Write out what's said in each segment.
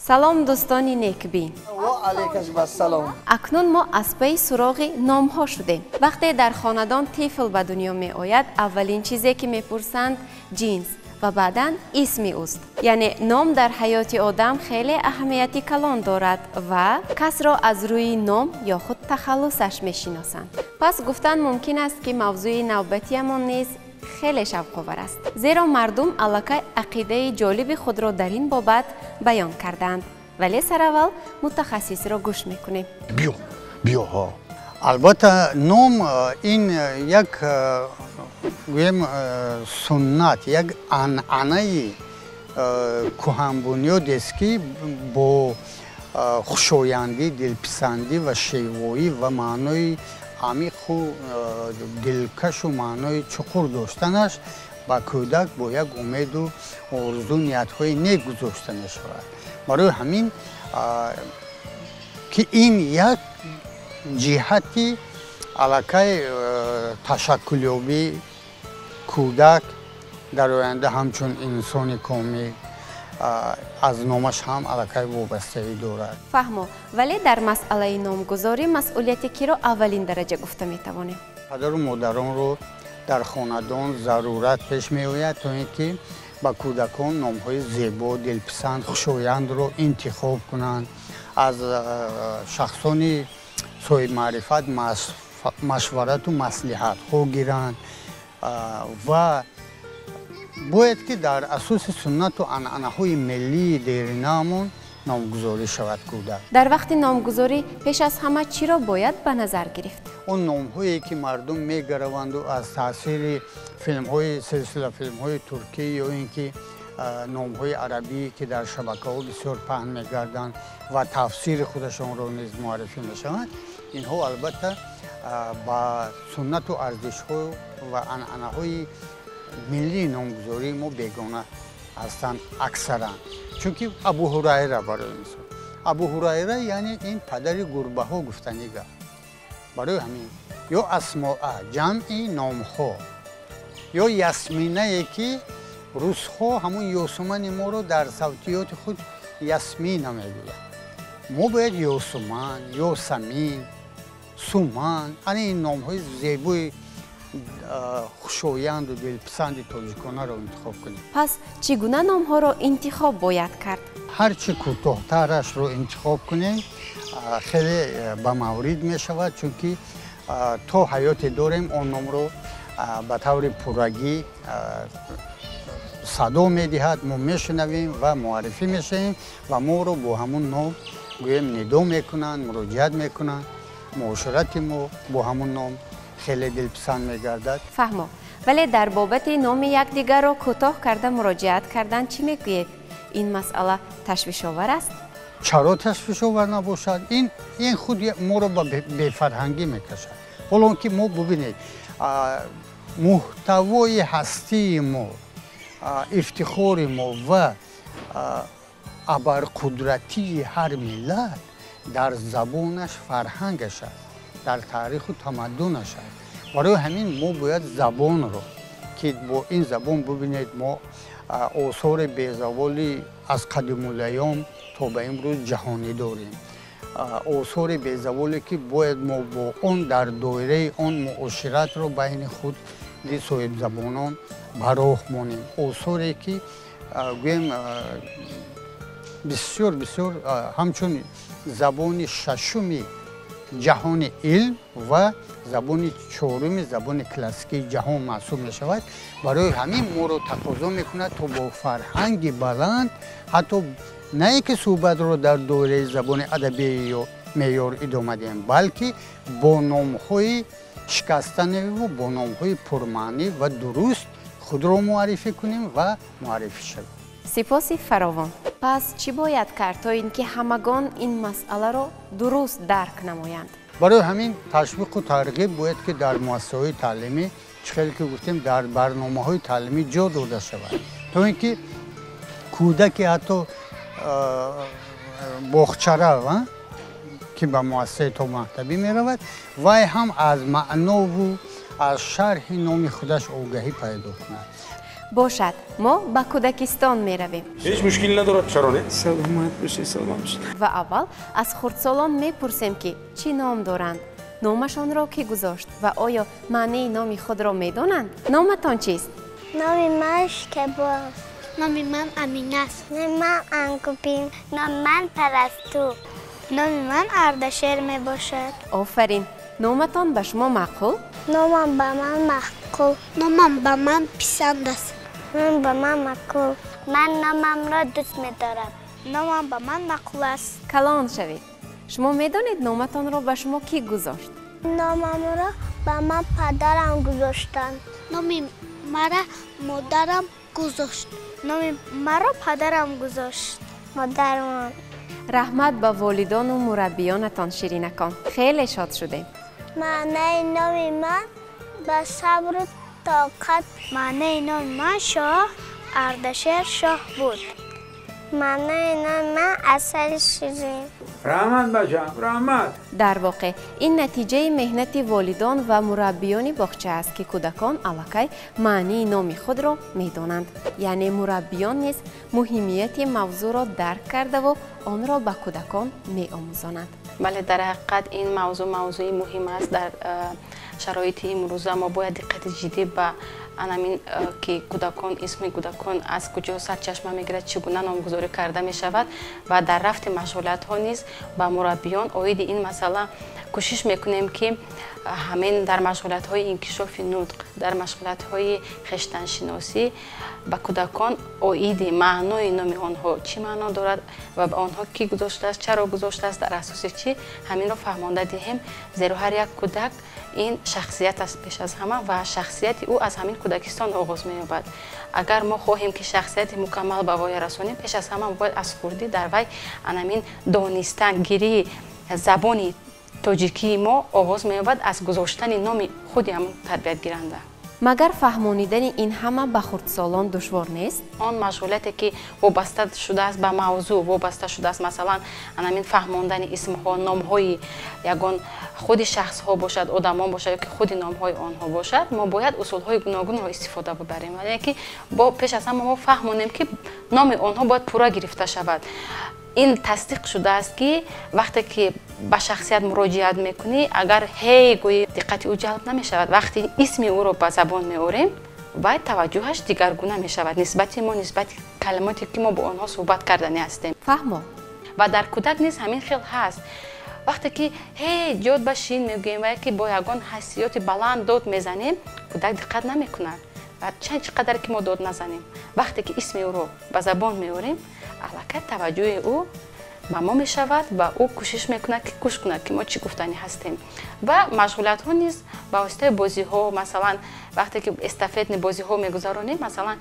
Салом, дӯстони некбин. Ва алайкум ассалом. Акнун мо аз пайи суроғи номҳо шудем. Вақте дар хонадон тифл ба дунё меояд, аввалин чизе ки мепурсанд, ҷинс ва баъдан исми ӯст. Яъне ном дар ҳаёти одам хеле аҳамияти калон дорад ва касро аз рӯи ном ё худ тахаллусаш мешиносанд. Пас гуфтан мумкин аст, ки мавзӯи навбатиамон низ хеле шавқовар аст, зеро мардум аллакай ақидаи ҷолиби худро дар ин бобат баён кардаанд. Вале сараввал мутахассисро гӯш мекунем. Биё, биё, ҳо. Албатта, ном ин як, гӯем, суннат, як анъанаи кӯҳанбунёдест, ки бо хушояндӣ, дилписандӣ ва шевоӣ ва маънои амиқу дилкашу маънои чуқур доштанаш ба кӯдак бо як умеду орзу, ниятҳои нек гузошта мешавад. Барои ҳамин ки ин як ҷиҳати аллакай ташаккулёбии кӯдак дар оянда ҳамчун инсони комил аз номаш ҳам аллакай вобастагӣ дорад. Фаҳмо, вале дар масъалаи номгузорӣ масъулияти киро аввалин дараҷа гуфта метавонем? Падару модаронро дар хонадон зарурат пеш меояд, то ин ки ба кӯдакон номҳои зебо, дилписанд, хушояндро интихоб кунанд, аз шахсони соҳибмаърифат машварату маслиҳатҳо гиранд ва бояд ки дар асоси суннату анъанаҳои миллии деринаамон номгузорӣ шавад кӯдак. Дар вақти номгузорӣ пеш аз ҳама чиро бояд ба назар гирифт? Он номҳое ки мардум мегараванду аз таъсири филмҳои, силсила филмҳои туркӣ ё ин ки номҳои арабӣ, ки дар шабакаҳо бисёр паҳн мегарданд ва тафсири худашонро низ муаррифӣ мешаванд, инҳо албатта ба суннату арзишҳо ва анъанаҳои миллии номгузории мо бегона ҳастанд аксаран. Чунки Абу Ҳурайра, барои мисол, Абу Ҳурайра яъне ин падари гурбаҳо гуфтанӣ гап. Барои ҳамин ё Асмоа, ҷамъи номҳо, ё Ясминае, ки русҳо ҳамун ёсумани моро дар савтиёти худ Ясмина мегӯянд. Мо бояд Ёсуман, Ёсамин, Суман, ана ин номҳои зебои хушоянду дилписанди тоҷиконаро интихоб кунем. Пас чӣ гуна номҳоро интихоб бояд кард? Ҳарчи кӯтоҳтарашро интихоб кунем, хеле ба маврид мешавад, чунки то ҳаёте дорем, он номро ба таври пуррагӣ садо медиҳад, мо мешунавем ва муаррифӣ мешавем ва моро бо ҳамун ном, гӯем, нидо мекунанд, муроҷиат мекунанд. Муоширати мо бо ҳамун ном хеле дилписанд мегардад. Фаҳмо, вале дар бобати номи якдигарро кӯтоҳ карда муроҷиат кардан чӣ мегӯед? Ин масъала ташвишовар аст? Чаро ташвишовар набошад? Ин худ моро ба бефарҳангӣ мекашад, ҳоло он ки мо, бубинед, муҳтавои ҳастии мо, ифтихори мо ва абарқудратии ҳар миллат дар забонаш, фарҳангаш аст, дар таъриху тамаддунаш аст. Барои ҳамин мо бояд забонро, ки бо ин забон, бубинед, мо осори безаволи аз қадимулайём то ба имрӯз ҷаҳонӣ дорем, осори безаволе ки бояд мо бо он дар доираи он муоширатро байни худ соҳибзабонон ба роҳ монем, осоре ки, гӯем, бисёр бисёр ҳамчун забони шашуми ҷаҳони илм ва забони чоруми забони классикии ҷаҳон маҳсуб мешавад. Барои ҳамин моро тақозо мекунад, то бо фарҳанги баланд ҳатто на ин ки суҳбатро дар доираи забони адабии ё меъёр идома диҳем, балки бо номҳои шикастанаву бо номҳои пурмаънӣ ва дуруст худро муаррифӣ кунем ва муаррифӣ шавем. Сипоси фаровон. Пас чӣ бояд кард, то ин ки ҳамагон ин масъаларо дуруст дарк намоянд? Барои ҳамин ташвиқу тарғиб бояд ки дар муассисаҳои таълимӣ, чӣ хеле ки гуфтем, дар барномаҳои таълимӣ ҷо дода шавад, то ин ки кӯдаке ҳатто боғчарав, ки ба муассисаи томактабӣ меравад, вай ҳам аз маънову аз шарҳи номи худаш огаҳӣ пайдо кунад. Бошад, мо ба кӯдакистон меравем. Ҳеҷ мушкиле надорад, чаро не? Саломат бошед, саломат бошед. Ва аввал аз хурдсолон мепурсем, ки чӣ ном доранд, номашонро кӣ гузошт ва оё маънии номи худро медонанд? Номатон чист? Номи ман Шкебоз. Номи ман Амина аст. Номи ман Ангубин. Номи ман Парасту. Номи ман Ардашер мебошад. Офарин. Номатон ба шумо маъқул? Номам ба ман маъқул. Номам ба ман писанд аст. Номам ба ман маъқул. Ман номамро дӯст медорам. Номам ба ман маъқул аст. Калон шавед. Шумо медонед номатонро ба шумо кӣ гузошт? Номамро ба ман падарам гузоштанд. Номи мара модарам гузошт. Номи маро падарам гузошт. Модарам. Раҳмат ба волидону мураббиёнатон, ширинакон. Хеле шод шудем. Маънаи номи ман ба сабру тоқат. Маънаи номи ман Шоҳ Ардашер Шоҳ буд. Маънаи номи ман асали ширин. Раҳмат бачам, раҳмат. Дар воқеъ ин натиҷаи меҳнати волидон ва мураббиёни боғча аст, ки кӯдакон аллакай маънии номи худро медонанд. Яъне мураббиён низ муҳимияти мавзӯъро дарк кардаву онро ба кӯдакон меомӯзонанд. Бале, дар ҳақиқат ин мавзӯъ мавзӯи муҳим аст. Дар шароити имрӯза мо бояд диққати ҷиддӣ ба анамин ки кӯдакон, исми кӯдакон аз куҷо сарчашма мегирад, чӣ гуна номгузорӣ карда мешавад ва дар рафти машғулиятҳо низ ба мураббиён оиди ин масъала кӯшиш мекунем, ки ҳамин дар машғулиятҳои инкишофи нутқ, дар машғулиятҳои хештаншиносӣ ба кӯдакон оиди маънои номи онҳо чӣ маъно дорад ва ба онҳо кӣ гузоштааст, чаро гузоштааст, дар асоси чӣ ҳаминро фаҳмонда диҳем. Зеро ҳар як кӯдак ин шахсият аст пеш аз ҳама ва шахсияти ӯ аз ҳамин кӯдакистон оғоз меёбад. Агар мо хоҳем, ки шахсияти мукаммал ба воя расонем, пеш аз ҳама бояд аз хурдӣ дар вай анамин донистангирии забони тоҷикии мо оғоз меёбад аз гузоштани номи худи ҳамон тарбиятгиранда. Магар фаҳмонидани ин ҳама ба хурдсолон душвор нест? Он машғулияте ки вобаста шудааст ба мавзӯъ, вобаста шудааст масалан анамин фаҳмондани исмҳо, номҳои ягон худи шахсҳо бошад, одамон бошад ё ки худи номҳои онҳо бошад, мо бояд усулҳои гуногунро истифода бибарем. Яъне ки бо пеш аз ҳама мо фаҳмонем, ки номи онҳо бояд пурра гирифта шавад. Ин тасдиқ шудааст, ки вақте ки ба шахсият муроҷиат мекунӣ, агар ҳей гӯӣ, диққати ӯ ҷалб намешавад. Вақте исми ӯро ба забон меорем, вай таваҷҷӯҳаш дигаргуна мешавад нисбати мо, нисбати калимоте ки мо бо онҳо суҳбат кардани ҳастем. Фаҳмо. Ва дар кӯдак низ ҳамин хел ҳаст. Вақте ки ҳей ҷод ба шин мегӯем ва яке бо ягон ҳассиёти баланд дод мезанем, кӯдак диққат намекунад. Ва чанд чӣ қадар ки мо дод назанем, вақте ки исми ӯро ба забон меорем, аллакай таваҷҷӯҳи ӯ ба мо мешавад ва ӯ кӯшиш мекунад, ки гӯш кунад, ки мо чӣ гуфтанӣ ҳастем. Ва машғулиятҳо низ ба воситаи бозиҳо, масалан вақте ки эстафетни бозиҳо мегузаронем, масалан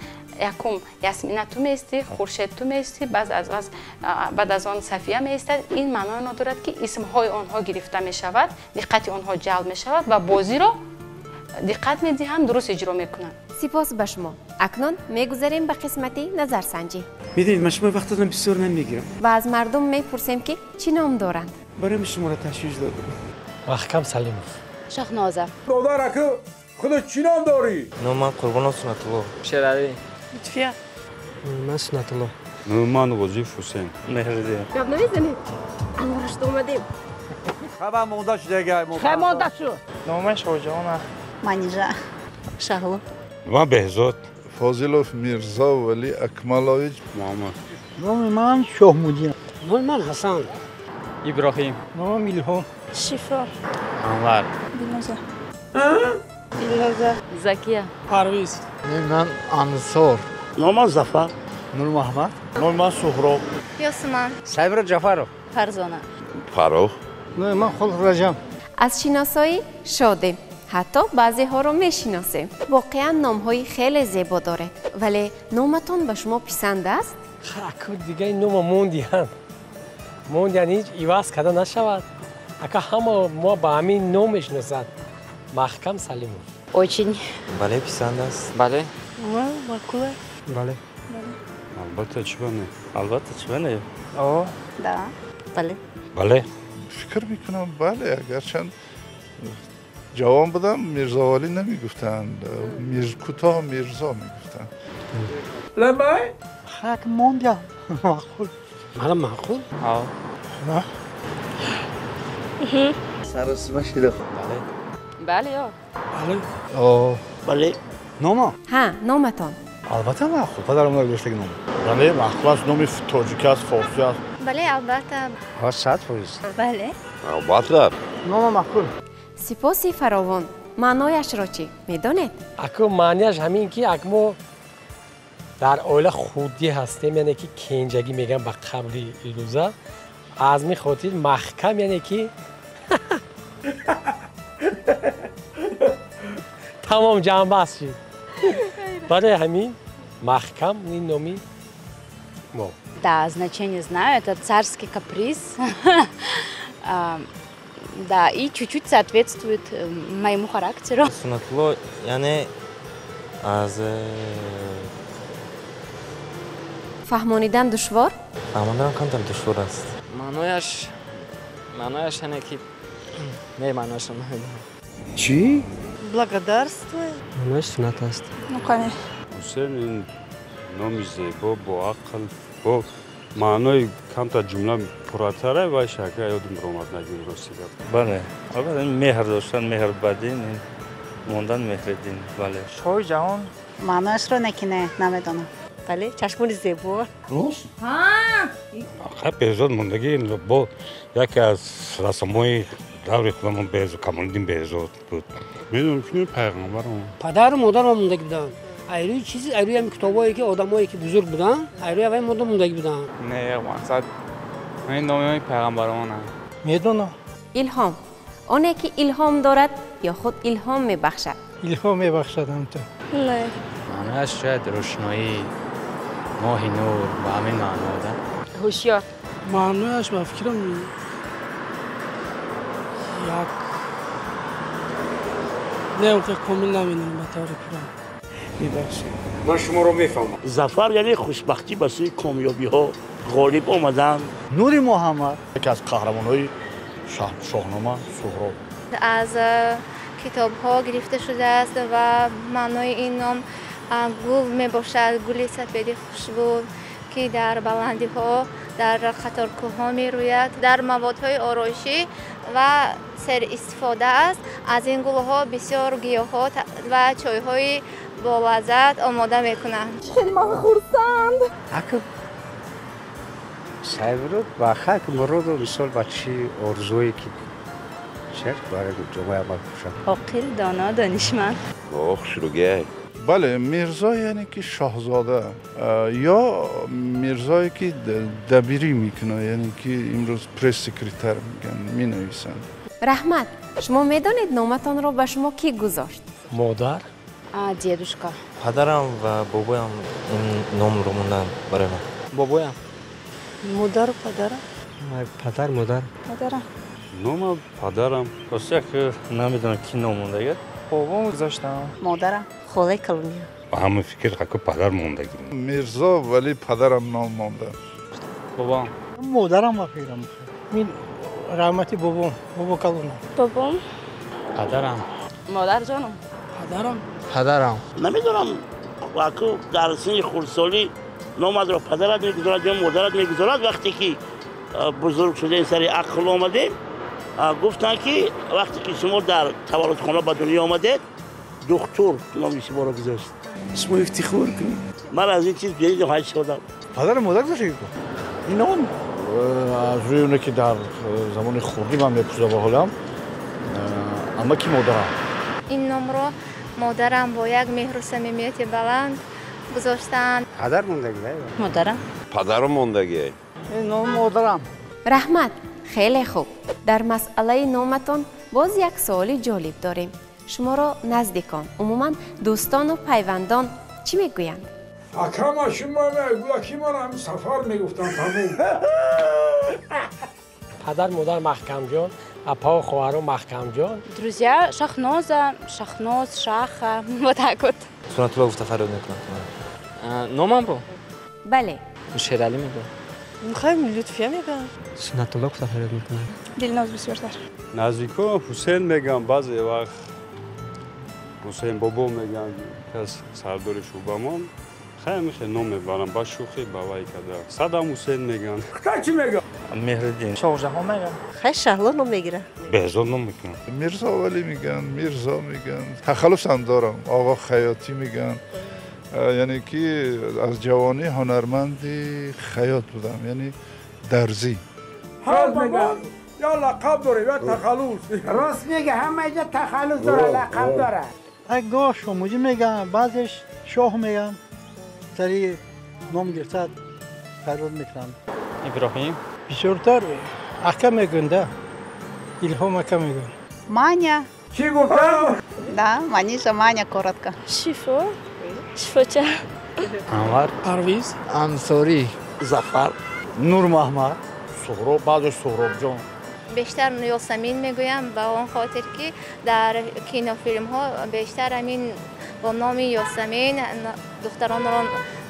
якум Ясмина ту меистӣ, Хуршед ту меистӣ, баъд аз он Сафия меистад. Ин маънои онро дорад, ки исмҳои онҳо гирифта мешавад, диққати онҳо ҷалб мешавад ва бозиро диққат медиҳанд, дуруст иҷро мекунанд. Сипос ба шумо. Акнун мегузарем ба қисмати назарсанҷӣ. Медонед, ман шумо вақтатон бисёр намегирам. Ва аз мардум мепурсем, ки чӣ ном доранд. Барои шуморо ташвиш додам. Маҳкам Салимов. Шаҳноза. Додар ака, худат чӣ ном дорӣ? Номи ман Қурбонов Сунатулло. Шералӣ. Лутфия. Номи ман Сунатулло. Номи ман Ғозиев Ҳусейн. Меҳриддин. Гап намезанед? Анвар шуд омадем. Хабар монда шуд ягай. Хай монда шуд. Номи ман Шоҳҷаҳон. Манижа. Шаҳло. Ман Беҳзод. Фозилов Мирзо Вали Акмалович. Муҳаммад. Номи ман Шоҳмуддин. Номи ман Ҳасан. Иброҳим. Номам Илҳом. Шифо. Анвар. Дилноза. Дилноза. Закия. Парвиз. Номи ман Ансор. Номи ман Зафар. Нурмуҳаммад. Номи ман Суҳроб. Ёсуман. Сайбир Ҷафаров. Фарзона. Фаррух. Номи ман Хулқ Раҷаб. Аз шиносоӣ шодем. Ҳатто баъзеҳоро мешиносем. Воқеан номҳои хеле зебо доред. Вале номатон ба шумо писанд аст? Аку дигаи нома мондиҳанд. Мондиҳанд, ҳеҷ иваз карда нашавад. Ака ҳама мо ба ҳамин ном мешиносад. Маҳкам Салимов. Очень. Бале, писанд аст. Бале. Маъқула. Бале. Албатта, чӣ ба не? Албатта, чӣ ба не? О. Да. Бале. Бале. Фикр мекунам, бале, агарчанд ҷавон будам, Мирзовалӣ намегуфтанд, кӯтоҳ Мирзо мегуфтанд. Лабай? Хак мондя. Маъқул. Мана маъқул? Ҳа. На. Саросима шуда. Бале. Бале, ё. Бале. О, бале. Нома? Ҳа, номатон. Албатта маъқул. Падарам гузоштаги ном. Бале, маъқул аст. Номи тоҷик аст, форсӣ аст. Бале, албатта. Ҳа, 100%. Бале. Албатта. Нома маъқул. Сипоси фаровон. Маънояшро чӣ медонед? Аку маънияш ҳамин ки ак мо дар оила худдӣ ҳастем, яъне ки кенҷагӣ мегӯям ба қабли ирӯза. Аз ми хотир маҳкам, яъне ки тамом ҷамъбаст шид. Барои ҳамин маҳкам ин номи мо. Да, значение знаю, это царский каприз. Да, и чуть-чуть соответствует моему характеру. Суннатулло, яъне аз Фаҳмонидан душвор? Фаҳмондан камтар душвор аст. Маънояш яъне ки не, маънояшро намедонам. Чӣ? Благодарствую. Маънояш суннат аст. Ну, конечно. Ҳусейн ин номи зебо, бо ақл, бо маънои камтар ҷумла пурратара ва шакла ёдим ромад нагир рости гап. Бале, албатта меҳр доштан, меҳр ба дин, мондан меҳри дин, бале. Шоҳи ҷаҳон. Маънояшро не ки не, намедонам. Бале, чашмони зебо. Рост? Ҳа. Беҳзод мондагӣ бо яке аз расмҳои даври худамон Беҳзод, Камолиддин Беҳзод буд. Медонам ки пайғамбарам. Падару модарам мондагӣ буданд. Айрӯи чизи, айрӯи ҳамин китобҳое ки одамое ки бузург буданд, айрӯи аввали мода мондагӣ буданд. Не, мақсад ин номи пайғамбаронанд. Медонам. Илҳом. Оне ки илҳом дорад ё худ илҳом мебахшад? Илҳом мебахшад ҳамто. Не. Маънояш шояд рӯшноӣ, моҳи нур, ба ҳамин маъно да. Ҳушёр. Маънояш ба фикрам як не, он комил намедонам ба таври пурра. Мебахшед. Ман шуморо мефаҳмам. Зафар яъне хушбахтӣ ба сӯи комёбиҳо ғолиб омадан. Нури Муҳаммад яке аз қаҳрамонҳои Шоҳнома Суҳроб. Аз китобҳо гирифта шудааст ва маънои ин ном гул мебошад, гули сафеди хушбӯ ки дар баландиҳо, дар қаторкӯҳҳо мерӯяд, дар маводҳои ороишӣ ва серистифода аст. Аз ин гулҳо бисёр гиёҳҳо ва чойҳои болаззат омода мекунанд. Хеле ман хурсанд. Ака сайбруд ба хак муроду мисол ба чӣ орзуе ки чер барои ҷомеа амал кушад. Оқил, доно, донишманд. Ох, шуругай. Бале, мирзо яъне ки шоҳзода ё мирзое ки дабирӣ мекунад, яъне ки имрӯз пресс-секретар мегӯянд, менависанд. Раҳмат. Шумо медонед номатонро ба шумо кӣ гузошт? Модар. Дедушка. Падарам ва бобоям ин номро монданд барои ман. Бобоям. Модару падарам. Падар, модар. Падарам. Нома падарам. Рости як намедонам ки ном мондагӣ. Бобом гузоштам. Модарам. Холаи калония. Ба ҳама фикр ҳаку падар мондагӣ. Мирзо вале падарам ном монда. Бобом. Модарам ба фикрам. Мин раҳмати бобом, бобо калонам. Бобом. Падарам. Модарҷонам. Падарам. Падарам. Намедонам, аку дар синни хурдсолӣ номатро падарат мегузорад ё модарат мегузорад. Вақте ки бузург шудем, сари ақл омадем, гуфтанд ки вақте ки шумо дар таваллудхона ба дунё омадед, духтур номи шуморо гузошт. Шумо ифтихор кунед. Ман аз ин чиз беридам, ҳай шодам. Падару модар гузоштагӣ ку? Ин ном аз рӯи оне ки дар замони хурдӣ ман мепурсидам ба ҳолам, амаки модарам. Ин номро модарам бо як меҳру самимияти баланд гузоштаанд. Падар мондагӣ? Модарам. Падарам мондагӣ. Ин ном модарам. Раҳмат. Хеле хуб. Дар масъалаи номатон боз як суоли ҷолиб дорем. Шуморо наздикон, умуман дӯстону пайвандон чӣ мегӯянд? Акама шумо мегӯяд ки ман ҳамин сафар мегуфтам тамом. Падар, модар Маҳкамҷон, апа хоҳаро Маҳкамҷон. Друзья Шахноза, Шахноз, Шаха, вот так вот. Суннатулло гуфта фарёд мекунам. Номамро? Бале. Шералӣ мегӯям. Мехоҳем Лютфия мегӯям. Суннатулло гуфта фарёд мекунам. Дилноз бисёртар. Наздикон Ҳусейн мегӯям, баъзе вақт Ҳусейн бобо мегӯям, кас сардори шӯъбамон. Хай мехе ном мебарам, ба шӯхӣ ба вай када. Саддам Ҳусейн меган. Хай чӣ мега? Меҳриддин. Шоҳҷаҳон меган. Хай Шаҳло ном мегира. Беҳзод ном мекунам. Мирзо Валӣ меган, Мирзо меган. Тахаллус ҳам дорам. Оғо Хаётӣ меган. Яъне ки аз ҷавонӣ ҳунарманди хаёт будам, яъне дарзӣ. Ҳар меган я лақаб дора, я тахаллус. Рост мега, ҳама ҷо тахаллус дора, лақаб дора. Гоҳ Шомуҷӣ меган, баъзеш Шоҳ меган. Сари ном гирифта фарёд мекунанд. Иброҳим. Бисёртар ака мегӯянд, да. Илҳом ака мегӯянд. Маня. Чӣ гуфтам? Да, Манижа, Маня коротко. Шифо. Шифоча. Анвар. Парвиз. Ансорӣ. Зафар. Нурмаҳмад. Суҳроб, баъзеш Суҳробҷон. Бештар Ёсамин мегӯям ба он хотир ки дар кинофилмҳо бештар ҳамин бо номи Ёсамин духтаронро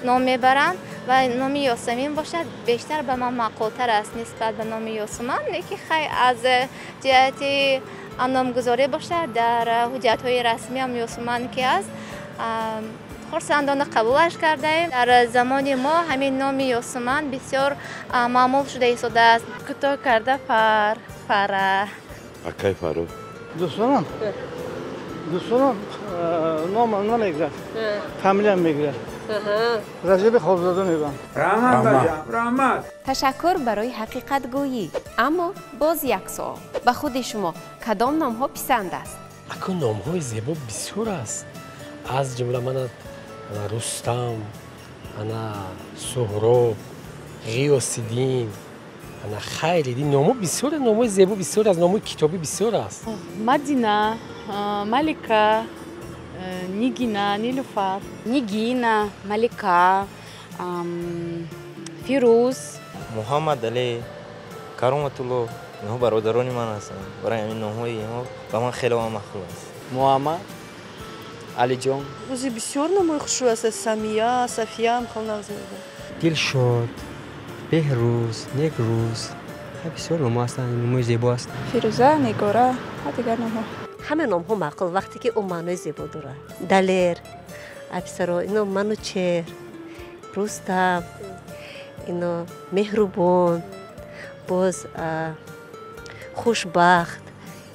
ном мебаранд ва номи Ёсамин бошад бештар ба ман маъқултар аст нисбат ба номи Ёсуман, лекин хай аз ҷиҳати номгузорӣ бошад дар ҳуҷҷатҳои расмӣ ҳам Ёсуман ки аст хурсандона қабулаш кардаем. Дар замони мо ҳамин номи Ёсуман бисёр маъмул шуда истодааст. Кӯтоҳ карда Фар, Фара. Акай Фарух. Дӯстонам, дӯстонам ном намегирад, фамилиям мегирад. Раҷаби Хобзода мегӯям. Раҳмат баҷам, раҳмат. Ташаккур барои ҳақиқатгӯӣ. Аммо боз як суол. Ба худи шумо кадом номҳо писанд аст? Акун номҳои зебо бисёр аст. Аз ҷумла мана Рустам, ана Суҳроб, Ғиёсиддин, ана Хайриддин. Номҳо бисёр, номҳои зебо бисёр аст, номҳои китобӣ бисёр аст. Мадина, Малика, Нигина, Нилуфар. Нигина, Малика, Фирӯз. Муҳаммад Алӣ, Кароматулло. Инҳо бародарони ман ҳастанд. Барои ҳамин номҳои инҳо ба ман хеле маъқул аст. Муҳаммад Алиҷон. Ози бисёр номҳои хушрӯ аст. Самия, Сафия ҳам хел нағз мегӯям. Дилшод, Беҳрӯз, Некрӯз. Бисёр номҳо ҳастанд, номҳои зебо аст. Фирӯза, Нигора ва дигар номҳо. Ҳама номҳо маъқул вақте ки ӯ маънои зебо дорад. Далер, афсаро, ино Манучер, Рустам, ино Меҳрубон, боз хушбахт,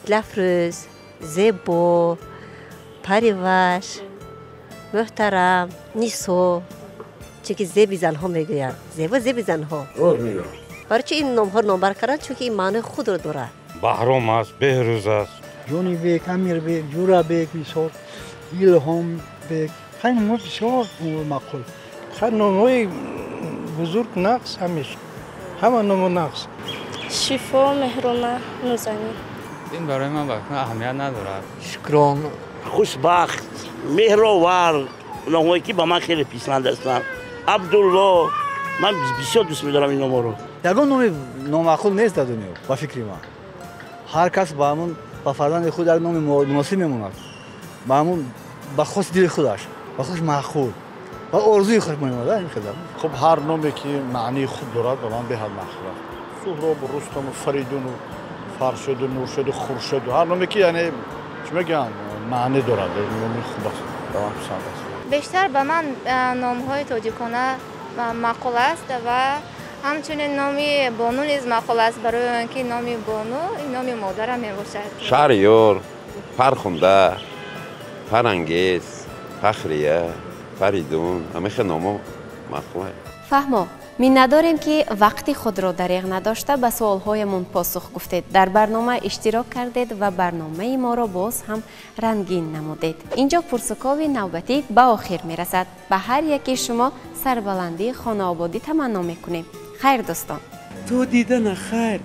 Дилафрӯз, зебо, Париваш, муҳтарам, Нисо. Чунки зеби занҳо мегӯянд. Зебо зеби занҳо. Рост мегӯям. Барои чи ин номҳоро номбар карданд? Чунки ин маънои худро дорад. Баҳром аст, Беҳрӯз аст. Ҷонибек, Амирбек, Ҷурабек, мисол, Илҳомбек. Хай номҳо бисёр маъқул. Хай номҳои бузург нағз ҳамеш. Ҳама номҳо нағз. Шифо, Меҳруна, Нузанин. Ин барои ман аҳамият надорад. Шукрон. Хушбахт, меҳровар, номҳое ки ба ман хеле писанд ҳастанд. Абдулло, ман бисёр дӯст медорам ин номҳоро. Ягон номи номаъқул нест дар дунё, ба фикри ман. Ҳар кас ба ҳамон ба фарзанди худ як номи муносиб мемонад. Ба ҳамон ба хоси дили худаш, ба худаш маъқул, ба орзуи худ мемонад. Ин хел. Хуб, ҳар номе ки маънии хуб дорад ба ман беҳад маъқул аст. Суҳробу Рустаму Фаридуну Фаршоду Нуршоду Хуршеду, ҳар номе ки яъне чӣ мегӯянд маънӣ дорад, номи хуб аст, ба ман писанд аст. Бештар ба ман номҳои тоҷикона маъқул аст ва ҳамчунин номи бону низ маъқул аст, барои он ки номи бону номи модарам мебошад. Шаҳриёр, Фархунда, Фарангез, Фахрия, Фаридун, ҳамин хел номҳо маъқул. Фаҳмо, миннатдорем ки вақти худро дареғ надошта ба суолҳоямон посух гуфтед, дар барнома иштирок кардед ва барномаи моро боз ҳам рангин намудед. Инҷо пурсукови навбатӣ ба охир мерасад. Ба ҳар яки шумо сарбаландии хонаободӣ таманно мекунем. Хайр, дӯстон. То дидана хайр.